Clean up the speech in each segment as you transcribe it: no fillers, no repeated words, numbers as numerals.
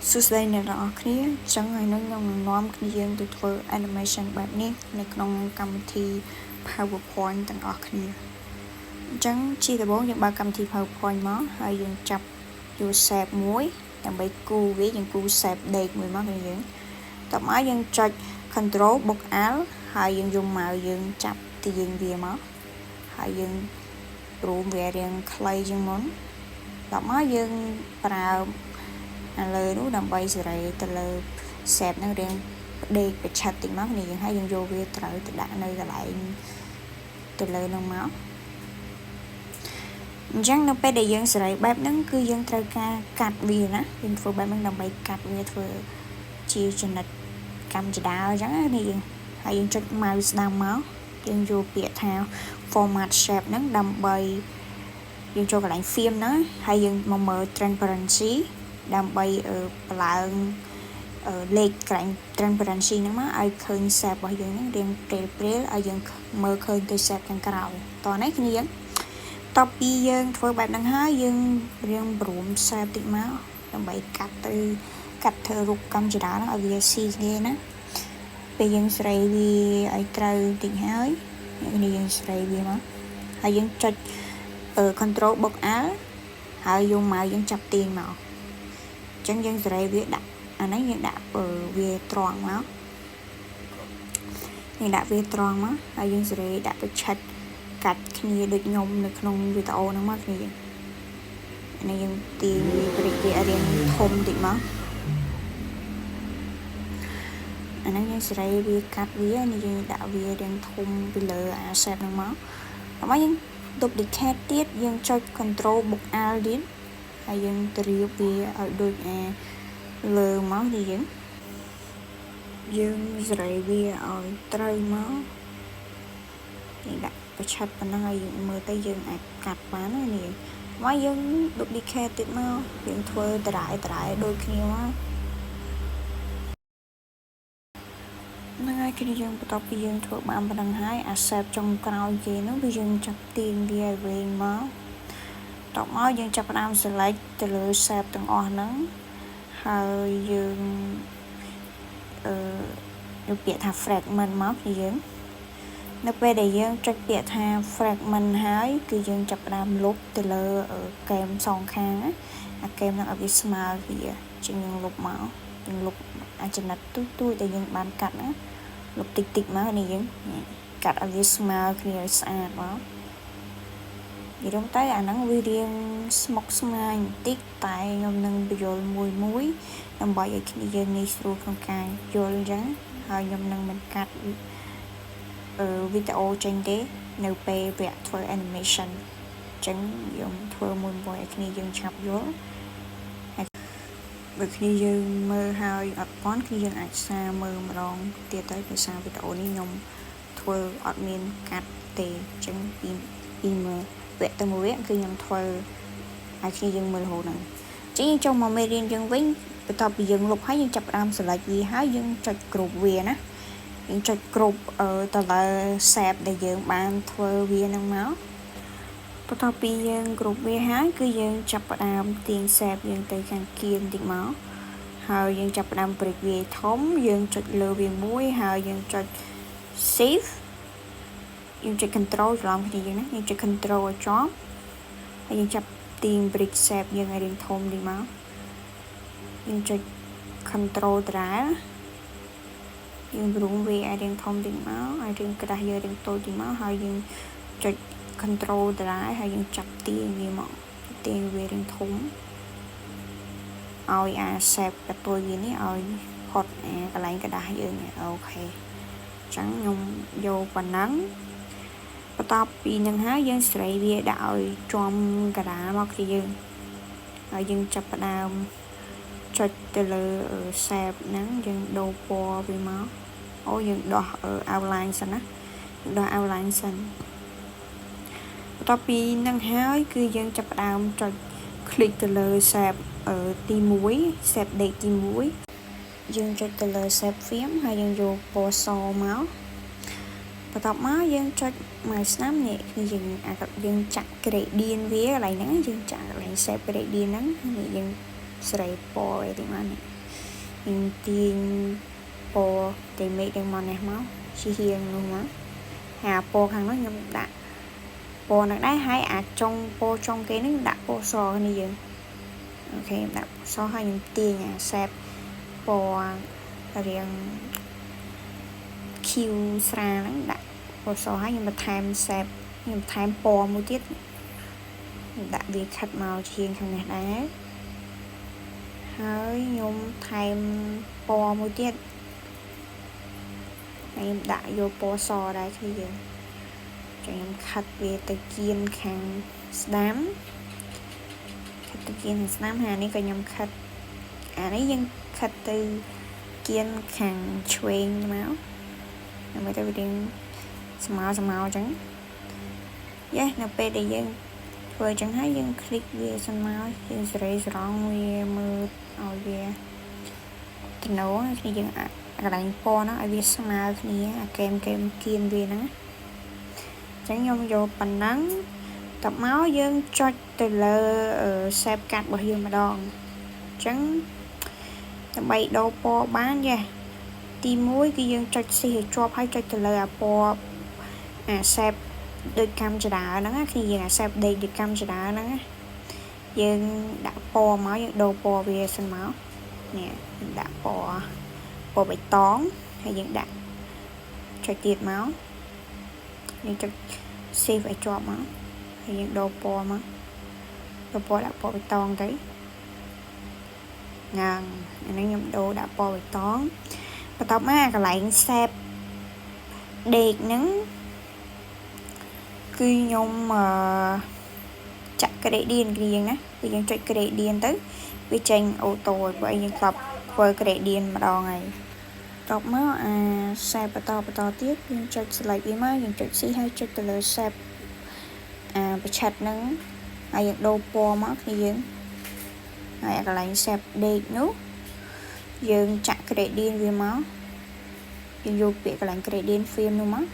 សួស្តីអ្នកទាំងអស់គ្នាអញ្ចឹងថ្ងៃនេះខ្ញុំនឹងនាំគ្នាយើងទៅធ្វើ animation បែបនេះនៅក្នុងកម្មវិធី PowerPoint ទាំងអស់គ្នាអញ្ចឹងជាដំបូងយើងបើកកម្មវិធី PowerPoint មកហើយយើងចាប់យក shape មួយដើម្បីគូវាយើងគូ shape ដេកមួយមកគ្នាយើងតមកយើងចុច Control បូក Alt ហើយយើងយក mouse យើងចាប់ទាញវាមកហើយយើងរួមវារាងខ្លីជាងមុនតមកយើងប្រើអាលើនោះដើម្បីសេរីទៅលើ shape ហ្នឹងរាងដេកប្រឆិតតិចមកគ្នាយើងហើយយើងយកវាត្រូវទៅដាក់នៅកន្លែងទៅលើនោះមកអញ្ចឹងនៅពេលដែលយើងសេរីបែបហ្នឹងគឺយើងត្រូវការកាត់វាណាយើងធ្វើបែបហ្នឹងដើម្បីកាត់វាធ្វើជាចំណិតកម្មចដាអញ្ចឹងណានេះយើងហើយយើងចុច mouse ស្ដាំមកយើងយកពាក្យថា format shape ហ្នឹងដើម្បីយើងចូលកន្លែង fill ហ្នឹងហើយយើងមកមើល transparency ដើម្បីបន្ឡើងលេខកន្លែង transparency ហ្នឹងមកឲ្យឃើញ shape របស់យើងហ្នឹងរាងព្រាលព្រាលឲ្យយើងមើលឃើញទៅ shape ខាងក្រោយតោះនេះគ្នាយើងតពីយើងធ្វើបែបហ្នឹងហើយយើងរៀងព្រម shape តិចមកដើម្បីកាត់ទៅកាត់ធ្វើរូបកម្មចរាហ្នឹងឲ្យវាស៊ីគ្នាណាពេលយើងស្រីវាឲ្យត្រូវតិចហើយនេះយើងស្រីវាមកហើយយើងចុច control បូក Alt ហើយយក mouse យើងចាប់ទាញមកអញ្ចឹងយើងសេរីវាដាក់អាហ្នឹងយើងដាក់វាត្រង់មកយើងដាក់វាត្រង់មកហើយយើងសេរីដាក់ប្រឆិតកាត់គ្នាដូចខ្ញុំនៅក្នុងវីដេអូហ្នឹងមកគ្នាយើងនេះយើងទាញវាព្រិចវាឲ្យរាងធំតិចមកអាហ្នឹងយើងសេរីវាកាត់វានេះយើងដាក់វារាងធំពីលើអា shape ហ្នឹងមកហើយយើង duplicate ទៀតយើងចុច control បូក alt ទៀតហើយយើងទៅរៀបវាឲ្យដូចអាលើមកនេះយើងយើងសេរីវាឲ្យត្រូវមកយើងដាក់ប្រឆិតប៉ុណ្ណឹងឲ្យយើងមើលទៅយើងអាចកាត់បានណានេះមកយើង duplicate ទៀតមកយើងធ្វើដដែលដដែលដូចគ្នាមកហ្នឹងហើយគឺយើងបន្ទាប់ពីយើងធ្វើបានប៉ុណ្ណឹងហើយអា shape ចុងក្រោយគេនោះគឺយើងចាប់ទាញវាឲ្យវែងមកតមកយើងចាប់ផ្ដើម select ទៅលើ shape ទាំងអស់ហ្នឹងហើយយើងអឺយកពាក្យថា fragment មកគឺយើងនៅពេលដែលយើងចុចពាក្យថា fragment ហើយគឺយើងចាប់ផ្ដើមលុបទៅលើគែមសងខាងណាអាគែមហ្នឹងឲ្យវាស្មើគ្នាជាងយើងលុបមកយើងលុបអាចចំណិតទូចៗដែលយើងបានកាត់ណាលុបតិចតិចមកនេះយើងកាត់ឲ្យវាស្មើគ្នាឲ្យស្អាតមកនិយាយទៅអាហ្នឹងវារៀងស្មុគស្មាញបន្តិចតែខ្ញុំនឹងបញ្យល់មួយមួយដើម្បីឲ្យគ្នាយើងងាយស្រួលក្នុងការយល់អញ្ចឹងហើយខ្ញុំនឹងមិនកាត់អឺវីដេអូចេញទេនៅពេលវគ្គធ្វើ animation អញ្ចឹងខ្ញុំធ្វើមួយមួយឲ្យគ្នាយើងឆាប់យល់ហើយបើគ្នាយើងមើលហើយអត់ប៉ន់គ្នាយើងអាចសារមើលម្ដងទៀតទៅដោយសារវីដេអូនេះខ្ញុំធ្វើអត់មានកាត់ទេអញ្ចឹងពីពីមើលវគ្គទៅមួយវគ្គគឺខ្ញុំធ្វើឲ្យគ្នាយើងមើលរហូតហ្នឹងអញ្ចឹងយើងចូលមកមេរៀនយើងវិញបន្ទាប់ពីយើងលុបហើយយើងចាប់ផ្ដើម select វាហើយយើងចុចគ្រប់វាណាយើងចុចគ្រប់ទៅលើ shape ដែលយើងបានធ្វើវានឹងមកបន្ទាប់ពីយើងគ្រប់វាហើយគឺយើងចាប់ផ្ដើមទាញ shape យើងទៅខាងគៀនតិចមកហើយយើងចាប់ផ្ដើមព្រិចវាធំយើងចុចលើវាមួយហើយយើងចុច save យើងចុច control ច្រឡំគ្នាយើងណាយើងចុច control ឲ្យជាប់ហើយយើងចាប់ទាញ bridge shape យើងឲ្យរាងធំតិចមកយើងចុច control ដដែលយើងរុំវាឲ្យរាងធំតិចមកឲ្យរាងក្រាស់យើងរាងតូចតិចមកហើយយើងចុច control ដដែលហើយយើងចាប់ទាញវាមកទាញវារាងធំឲ្យអា shape កតុយវានេះឲ្យផុតអាកន្លែងក្តាស់យើង OK អញ្ចឹងខ្ញុំយកប៉ុណ្ណឹងបន្ទាប់ពីនឹងហើយយើងសេរីវាដាក់ឲ្យជាំកដាលមកគ្នាយើងហើយយើងចាប់ផ្ដើមចុចទៅលើ shape ហ្នឹងយើងដូរពណ៌វាមកអូយើងដោះ outline សិនណាដោះ outline សិនបន្ទាប់ពីនឹងហើយគឺយើងចាប់ផ្ដើមចុច click ទៅលើ shape ទី1 shape ដេកទី1យើងចុចទៅលើ shape fill ហើយយើងយកពណ៌សមកបន្ទាប់មកយើងចុចមកស្នាមនេះគឺយើងអាយើងចាក់ gradient វាកន្លែងហ្នឹងយើងចាក់កន្លែង shape gradient ហ្នឹងនេះយើង សេរីពណ៌អីតិចមកនេះខ្ញុំទាញពណ៌តែមេឃនឹងមកនេះមកជាហៀងនោះមកហើយអាពណ៌ខាងនោះខ្ញុំដាក់ពណ៌នឹងដែរហើយអាចុងពណ៌ចុងគេនឹងដាក់ពណ៌សគ្នាយើង OK ខ្ញុំដាក់ពណ៌សហើយខ្ញុំទាញអា shape ពណ៌រាងខៀវស្រាលហ្នឹងដាក់ពណ៌សហើយខ្ញុំបន្ថែម shape ខ្ញុំបន្ថែមពណ៌មួយទៀតខ្ញុំដាក់វាខិតមកជាងខាងនេះដែរហើយខ្ញុំថែមពណ៌មួយទៀតហើយខ្ញុំដាក់យកពណ៌សដែរគ្នាយើងចឹងខ្ញុំខិតវាទៅគៀនខាងស្ដាំខិតទៅគៀនខាងស្ដាំហើយអានេះក៏ខ្ញុំខិតអានេះយើងខិតទៅគៀនខាងឆ្វេងមកដើម្បីទៅវារៀងស្មើស្មើអញ្ចឹងយ៉ានៅពេលដែលយើងធ្វើអញ្ចឹងហើយយើង click វាសិនមកយើងសេរីស្រង់វាមើលឲ្យវាតំណងគ្នាយើងកន្លែងពណ៌ហ្នឹងឲ្យវាស្មើគ្នាអាកែមកែមគៀនវាហ្នឹងអញ្ចឹងខ្ញុំយកប៉ុណ្ណឹងតមកយើងចុចទៅលើ shape កាត់របស់យើងម្ដងអញ្ចឹងដើម្បីដូរពណ៌បានយ៉ាទី1គឺយើងចុចស៊ីឲ្យជាប់ហើយចុចទៅលើអាពណ៌អា shape ដូចកាំចដាហ្នឹងណាគ្នាយើងអា shape ដេកដូចកាំចដាហ្នឹងណាយើងដាក់ពណ៌មកយើងដូរពណ៌វាសិនមកនេះដាក់ពណ៌ពណ៌បៃតងហើយយើងដាក់ចុចទៀតមកយើងចុច save ឲ្យជាប់មកហើយយើងដូរពណ៌មកដូរពណ៌ដាក់ពណ៌បៃតងទៅហ្នឹងអានេះខ្ញុំដូរដាក់ពណ៌បៃតងបន្ទាប់មកកន្លែង shape ដេកហ្នឹងគឺខ្ញុំអឺចាក់ gradient គ្នាយើងណាគឺយើងចុច gradient ទៅវាចេញ auto ហើយព្រោះអីយើងធ្លាប់ធ្វើ gradient ម្ដងហើយតបមកអា shape បន្តបន្តទៀតយើងចុច select វាមកយើងចុច C ហើយចុចទៅលើ shape អាប្រឆិតហ្នឹងហើយយើងដូរពណ៌មកគ្នាយើងហើយកន្លែង shape ដេកនោះយើងចាក់ gradient វាមកយើងយកពាក្យកន្លែង gradient fill នោះមក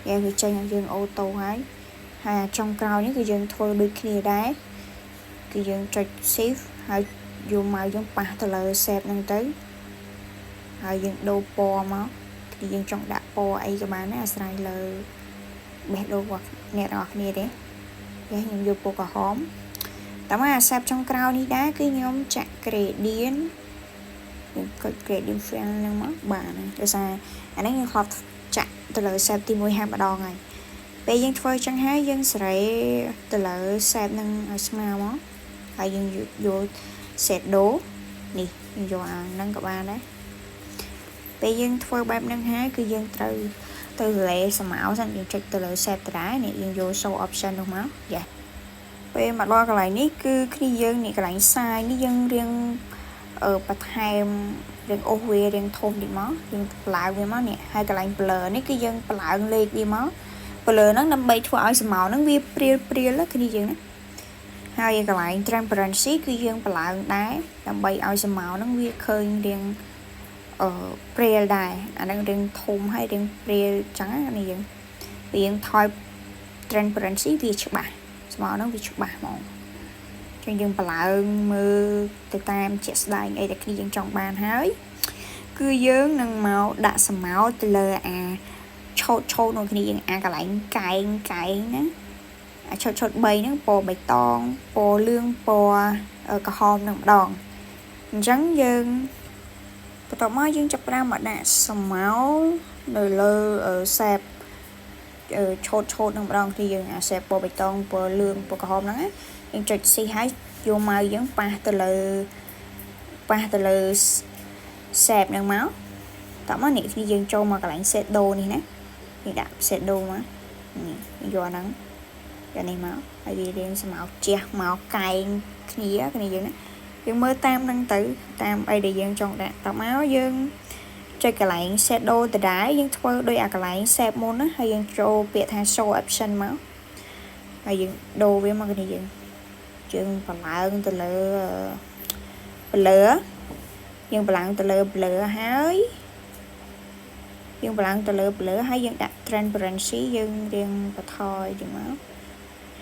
វាវាចេញឲ្យយើង auto ហើយហើយចុងក្រោយនេះគឺយើងធ្វើដូចគ្នាដែរគឺយើងចុច shift ហើយយកមកយើងប៉ះទៅលើ shape ហ្នឹងទៅហើយយើងដូរពណ៌មកគឺយើងចង់ដាក់ពណ៌អីក៏បានដែរអាស្រ័យលើបេះដូងរបស់អ្នកទាំងអស់គ្នាទេយ៉ាខ្ញុំយកពណ៌ក្រហមតាមអា shape ចុងក្រោយនេះដែរគឺខ្ញុំចាក់ gradient យើងកុច gradient fill ហ្នឹងមកបានដោយសារអានេះយើងធ្លាប់ចាក់ទៅលើ shape ទី1ហើយម្ដងហើយពេលយើងធ្វើចឹងហើយយើងសេរីទៅលើ shape ហ្នឹងឲ្យស្មើមកហើយយើងយក shadow នេះយើងយកអាហ្នឹងក៏បានដែរពេលយើងធ្វើបែបហ្នឹងហើយគឺយើងត្រូវទៅលេសមោសិនយើងចុចទៅលើ shape ដដែលនេះយើងយក show option នោះមកយ៉ាពេលមកដល់កន្លែងនេះគឺគ្នាយើងនេះកន្លែង size នេះយើងរៀងអឺបន្ថែមរៀងអូសវារៀងធំតិចមកយើងឡើងវាមកនេះហើយកន្លែង blur នេះគឺយើងបឡើងលេខវាមក blur ហ្នឹងដើម្បីធ្វើឲ្យស្រមោលហ្នឹងវាព្រាលព្រាលគ្នាយើងណាហើយកន្លែង transparency គឺយើងបឡើងដែរដើម្បីឲ្យស្រមោលហ្នឹងវាឃើញរៀងអឺព្រាលដែរអាហ្នឹងរៀងធំហើយរៀងព្រាលចឹងណានេះយើងវាយើងថយ transparency វាច្បាស់ស្រមោលហ្នឹងវាច្បាស់ហ្មងចឹងយើងបឡើងមើលទៅតាមជាក់ស្ដែងអីដែលគ្នាយើងចង់បានហើយគឺយើងនឹងមកដាក់ស្រមោលទៅលើអាឆោតឆោតនោះគ្នាយើងអាកន្លែងកែងកែងណាអាឆោតឆោត3ហ្នឹងពណ៌បៃតងពណ៌លឿងពណ៌ក្រហមនឹងម្ដងអញ្ចឹងយើងបន្ទាប់មកយើងចាប់ផ្ដើមមកដាក់ស្រមោលនៅលើ shape ឆោតឆោតនឹងម្ដងគឺយើងអា shape ពណ៌បៃតងពណ៌លឿងពណ៌ក្រហមហ្នឹងណាយើងចុច C ហើយយកមកយើងប៉ះទៅលើប៉ះទៅលើ shape ហ្នឹងមកតោះមកនេះគ្នាយើងចូលមកកន្លែង shadow នេះណាយើងដាក់ shadow មកនេះយកអាហ្នឹងយកនេះមកហើយវារៀងស្មៅជះមកកែងគ្នាគ្នាយើងណាយើងមើលតាមហ្នឹងទៅតាមអីដែលយើងចង់ដាក់តមកយើងចុចកន្លែង shadow ដដែលយើងធ្វើដោយអាកន្លែង shape មុនណាហើយយើងចូលពាក្យថា show option មកហើយយើងដូរវាមកគ្នាយើងយើងបន្ឡើងទៅលើ blur យើងបន្ឡើងទៅលើ blur ហើយយើងបន្ឡើងទៅលើ blur ហើយយើងដាក់ transparency យើងរៀងបន្ថយតិចមក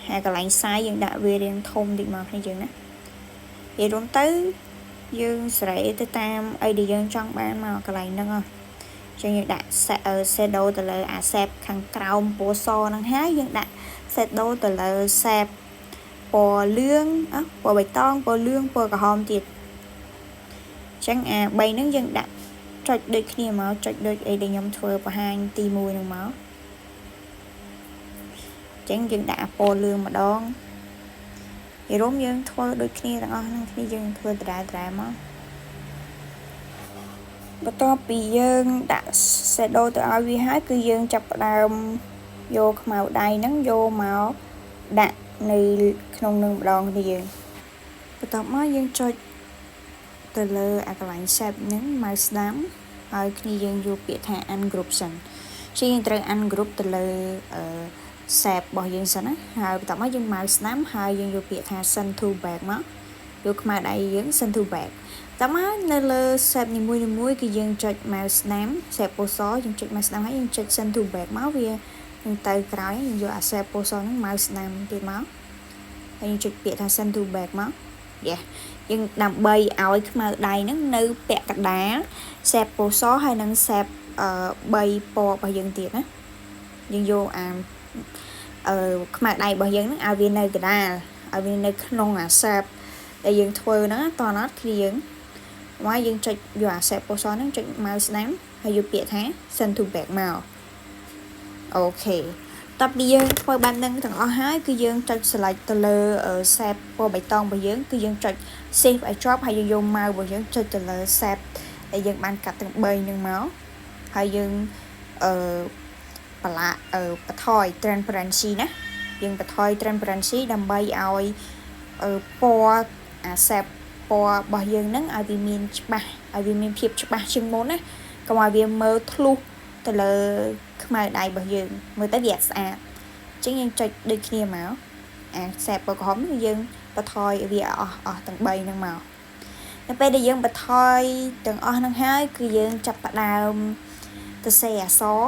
ហើយកន្លែង size យើងដាក់វារៀងធំតិចមកគ្នាយើងណានិយាយរួមទៅ យើងសេរីទៅតាមអីដែលយើងចង់បានមកកន្លែងហ្នឹងហ៎ចឹងយើងដាក់ shadow ទៅលើអា shape ខាងក្រោមពណ៌សហ្នឹងហើយយើងដាក់ shadow ទៅលើ shape ពណ៌លឿងពណ៌បៃតងពណ៌លឿងពណ៌ក្រហមទៀតចឹងអា3ហ្នឹងយើងដាក់ចុចដូចគ្នាមកចុចដូចអីដែលខ្ញុំធ្វើបង្ហាញទី1ហ្នឹងមកចឹងយើងដាក់ពណ៌លឿងម្ដងនិយាយរួមយើងធ្វើដូចគ្នាទាំងអស់ហ្នឹងគ្នាយើងធ្វើដដែលដដែលមកបន្ទាប់ពីយើងដាក់ shadow ទៅឲ្យវាហើយគឺយើងចាប់ផ្ដើមយកខ្មៅដៃហ្នឹងយកមកដាក់នៅក្នុងនឹងម្ដងគ្នាយើងបន្ទាប់មកយើងចុចទៅលើអាកន្លែង shape ហ្នឹង mouse ស្ដាំហើយគ្នាយើងយកពាក្យថា ungroup សិនជាយើងត្រូវ ungroup ទៅលើអឺ shape របស់យើងសិនណាហើយបន្ទាប់មកយើង mouse ស្ដាំហើយយើងយកពាក្យថា send to back មកយកខ្មៅដៃយើង send to back តមកនៅលើ shape នីមួយៗគឺយើងចុច mouse ស្ដាំ shape ពណ៌សយើងចុច mouse ស្ដាំហើយយើងចុច send to back មកវានឹងទៅក្រោយយើងយកអា shape ពណ៌សហ្នឹង mouse ស្ដាំទៀតមកហើយយើងចុចពាក្យថា send to back មកយេយើងដើម្បីឲ្យខ្មៅដៃហ្នឹងនៅពាក់កណ្ដាល shape ពណ៌សហើយនិង shape អឺ3ពណ៌របស់យើងទៀតណាយើងយកអាអឺខ្មៅដៃរបស់យើងហ្នឹងឲ្យវានៅកណ្ដាលឲ្យវានៅក្នុងអា shape ដែលយើងធ្វើហ្នឹងតណត់គ្នាយើងមកយើងចុចយកអា shape ពណ៌សហ្នឹងចុច mouse ស្ដាំហើយយកពាក្យថា send to back មក OK តពីយើងធ្វើបែបហ្នឹងទាំងអស់ហើយគឺយើងចុច select ទៅលើ shape ពណ៌បៃតងរបស់យើងគឺយើងចុច shift ឲ្យជាប់ហើយយើងយក mouse របស់យើងចុចទៅលើ shape ដែលយើងបានកាត់ទាំង3ហ្នឹងមកហើយយើងអឺបលាអឺបន្ថយ transparency ណាយើងបន្ថយ transparency ដើម្បីឲ្យពណ៌អា shape ពណ៌របស់យើងហ្នឹងឲ្យវាមានច្បាស់ឲ្យវាមានភាពច្បាស់ជាងមុនណាកុំឲ្យវាមើលធ្លុះទៅលើខ្មៅដៃរបស់យើងមើលទៅវាអត់ស្អាតអញ្ចឹងយើងចុចដូចគ្នាមកអា shape ពណ៌ក្រហមនេះយើងបន្ថយវាអស់អស់ទាំង3ហ្នឹងមកនៅពេលដែលយើងបន្ថយទាំងអស់ហ្នឹងហើយគឺយើងចាប់ផ្ដើមទៅសេអក្សរ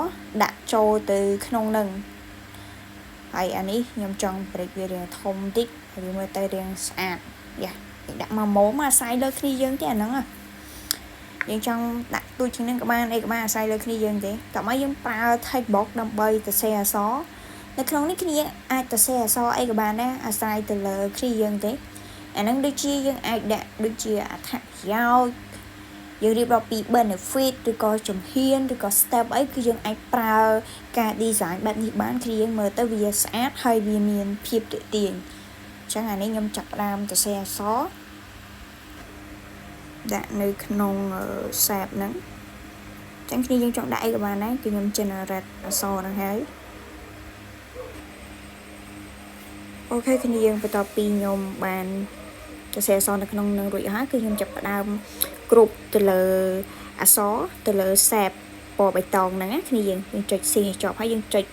ដាក់ចូលទៅក្នុងនឹងហើយអានេះខ្ញុំចង់ break វារាងធំតិចហើយវាមើលទៅរាងស្អាតយ៉ាដាក់មកម៉មអាស្រ័យលើគ្នាយើងទេអាហ្នឹងយើងចង់ដាក់ទូចជាងហ្នឹងក៏បានអីក៏បានអាស្រ័យលើគ្នាយើងទេតោះមកយើងប្រើ text box ដើម្បីទៅសេអក្សរនៅក្នុងនេះគ្នាអាចទៅសេអក្សរអីក៏បានដែរអាស្រ័យទៅលើគ្នាយើងទេអាហ្នឹងដូចជាយើងអាចដាក់ដូចជាអត្ថប្រយោជន៍យើងរៀបរាប់ពី benefit ឬក៏ជំហានឬក៏ step អីគឺយើងអាចប្រើការ design បែបនេះបានគឺយើងមើលទៅវាស្អាតហើយវាមានភាពទាក់ទាញអញ្ចឹងអានេះខ្ញុំចាប់ផ្ដើមទៅសេអក្សរដាក់នៅក្នុង shape ហ្នឹងចឹងគ្នាយើងចង់ដាក់អីក៏បានដែរគឺខ្ញុំ generate អក្សរហ្នឹងហើយ OK គ្នាយើងបន្ទាប់ពីខ្ញុំបានសរសេរអក្សរនៅក្នុងនឹងរួចហើយគឺខ្ញុំចាប់ផ្ដើម group ទៅលើអក្សរទៅលើ shape ពណ៌បៃតងហ្នឹងណាគ្នាយើងយើងចុច C ឲ្យជាប់ហើយយើងចុច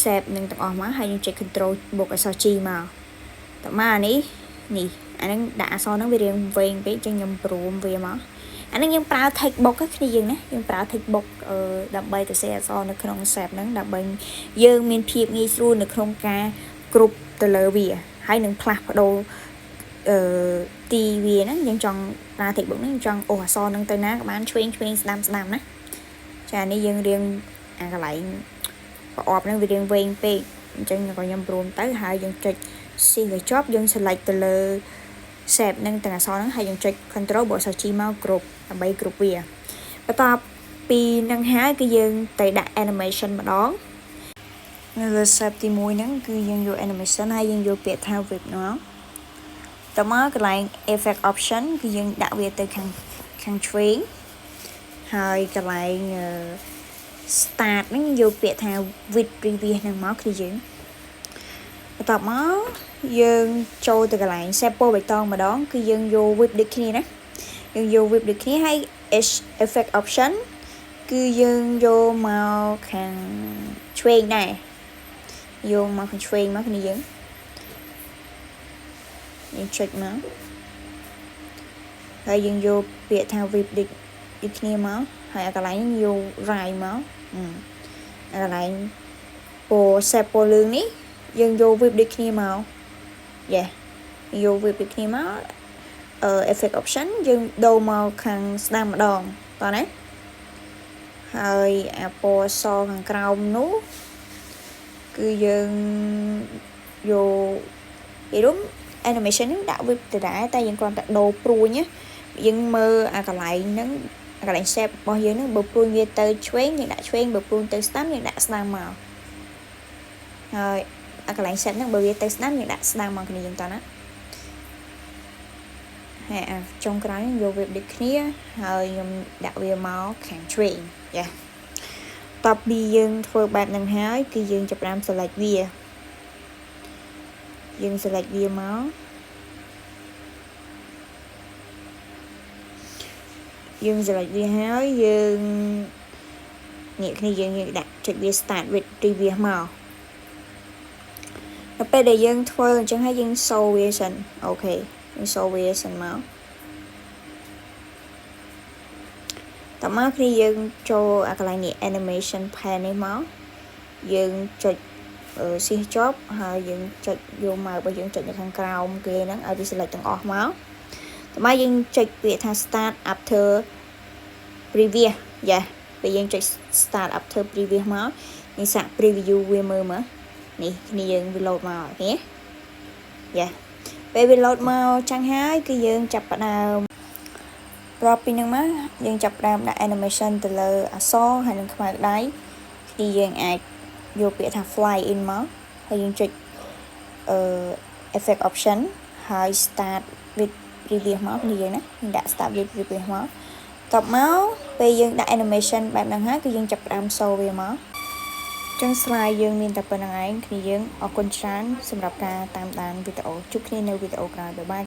shape នឹងទាំងអស់មកហើយយើងចុច control បូកអក្សរ G មកតមកអានេះនេះអាហ្នឹងដាក់អក្សរហ្នឹងវារាងវែងពេកចឹងខ្ញុំព្រមវាមកអាហ្នឹងយើងប្រើ text box គ្នាយើងណាយើងប្រើ text box អឺដើម្បីទៅសេអក្សរនៅក្នុង shape ហ្នឹងដើម្បីយើងមានភាពងាយស្រួលនៅក្នុងការ group ទៅលើវាហើយនឹងផ្លាស់ប្ដូរអឺទីវាហ្នឹងយើងចង់ប្រើ text box ហ្នឹងចង់អូសអក្សរហ្នឹងទៅណាក៏បានឆ្វេងឆ្វេងស្ដាំស្ដាំណាចានេះយើងរៀងអាកន្លែងប្រអប់ហ្នឹងវារៀងវែងពេកអញ្ចឹងក៏ខ្ញុំព្រមទៅហើយយើងចុច shift ឲ្យជាប់យើង select ទៅលើ shape ហ្នឹងទាំងអក្សរហ្នឹងហើយយើងចុច control បូកអក្សរ G មក group ដើម្បី group វាបន្ទាប់ពីនឹងហើយគឺយើងទៅដាក់ animation ម្ដងនៅលើ shape ទី1ហ្នឹងគឺយើងយក animation ហើយយើងយកពាក្យថា wipe មកតមកកន្លែង effect option គឺយើងដាក់វាទៅខាងខាងឆ្វេងហើយកន្លែង start ហ្នឹងយកពាក្យថា with previous ហ្នឹងមកគឺយើងបន្ទាប់មកយើងចូលទៅកន្លែង shape ពណ៌បៃតងម្ដងគឺយើងយក wipe ដូចគ្នាណាយើងយក wipe ដូចគ្នាហើយ effect option គឺយើងយកមកខាងឆ្វេងដែរយកមកខាងឆ្វេងមកគ្នាយើងយើងចុចមកហើយយើងយកពាក្យថា wipe ដូចដូចគ្នាមកហើយអាកន្លែងនេះយក right មកអាកន្លែងពណ៌ shape ពណ៌លឿងនេះយើងយក wipe ដូចគ្នាមកយេយក wipe ដូចគ្នាមក effect option យើងដូរមកខាងស្ដាំម្ដងតោះណាហើយអាពណ៌សខាងក្រោមនោះគឺយើងយកពីរួម animation ហ្នឹងដាក់ whip ទៅដែរតែយើងគ្រាន់តែដូរព្រួញណាយើងមើលអាកន្លែងហ្នឹងអាកន្លែង shape របស់យើងហ្នឹងបើព្រួញវាទៅឆ្វេងយើងដាក់ឆ្វេងបើព្រួញទៅស្ដាំយើងដាក់ស្ដាំមកហើយអាកន្លែង shape ហ្នឹងបើវាទៅស្ដាំយើងដាក់ស្ដាំមកគ្នាយើងតើណាហើយអាចុងក្រោយយកវាដូចគ្នាហើយខ្ញុំដាក់វាមកខាងឆ្វេងយ៉ាតបពីយើងធ្វើបែបហ្នឹងហើយគឺយើងចាប់ផ្ដើម select វាយើង select វាមកយើង select វាហើយយើងនេះគ្នាយើងយើងដាក់ចុចវា start with previous មកដល់ពេលដែលយើងធ្វើអញ្ចឹងហើយយើង show វាសិន OK យើង show វាសិនមកតមកគ្នាយើងចូលអាកន្លែងនេះ animation pane នេះមកយើងចុចស៊ីសជាប់ហើយយើងចុចយកមកបើយើងចុចនៅខាងក្រោមគេហ្នឹងឲ្យវា select ទាំងអស់មកតមកយើងចុចពាក្យថា start after previous យ៉ាពេលយើងចុច start after previous មកនេះសាក preview វាមើលមើលនេះគ្នាយើងវា load មកឃើញយ៉ាពេលវា load មកចឹងហើយគឺយើងចាប់ផ្ដើមប្រាប់ពីនឹងមកយើងចាប់ផ្ដើមដាក់ animation ទៅលើអក្សរហើយនឹងខ្មៅដៃគ្នាយើងអាចយកពាក្យថា fly in មកហើយយើងចុចអឺ effect option ហើយ start with previous មកគ្នាយើងណាយើងដាក់ start with previous មកតបមកពេលយើងដាក់ animation បែបហ្នឹងហើយគឺយើងចាប់ផ្ដើម show វាមកចឹង slide យើងមានតែប៉ុណ្្នឹងឯងគ្នាយើងអរគុណច្រើនសម្រាប់ការតាមដានវីដេអូជួបគ្នានៅវីដេអូក្រោយ bye bye.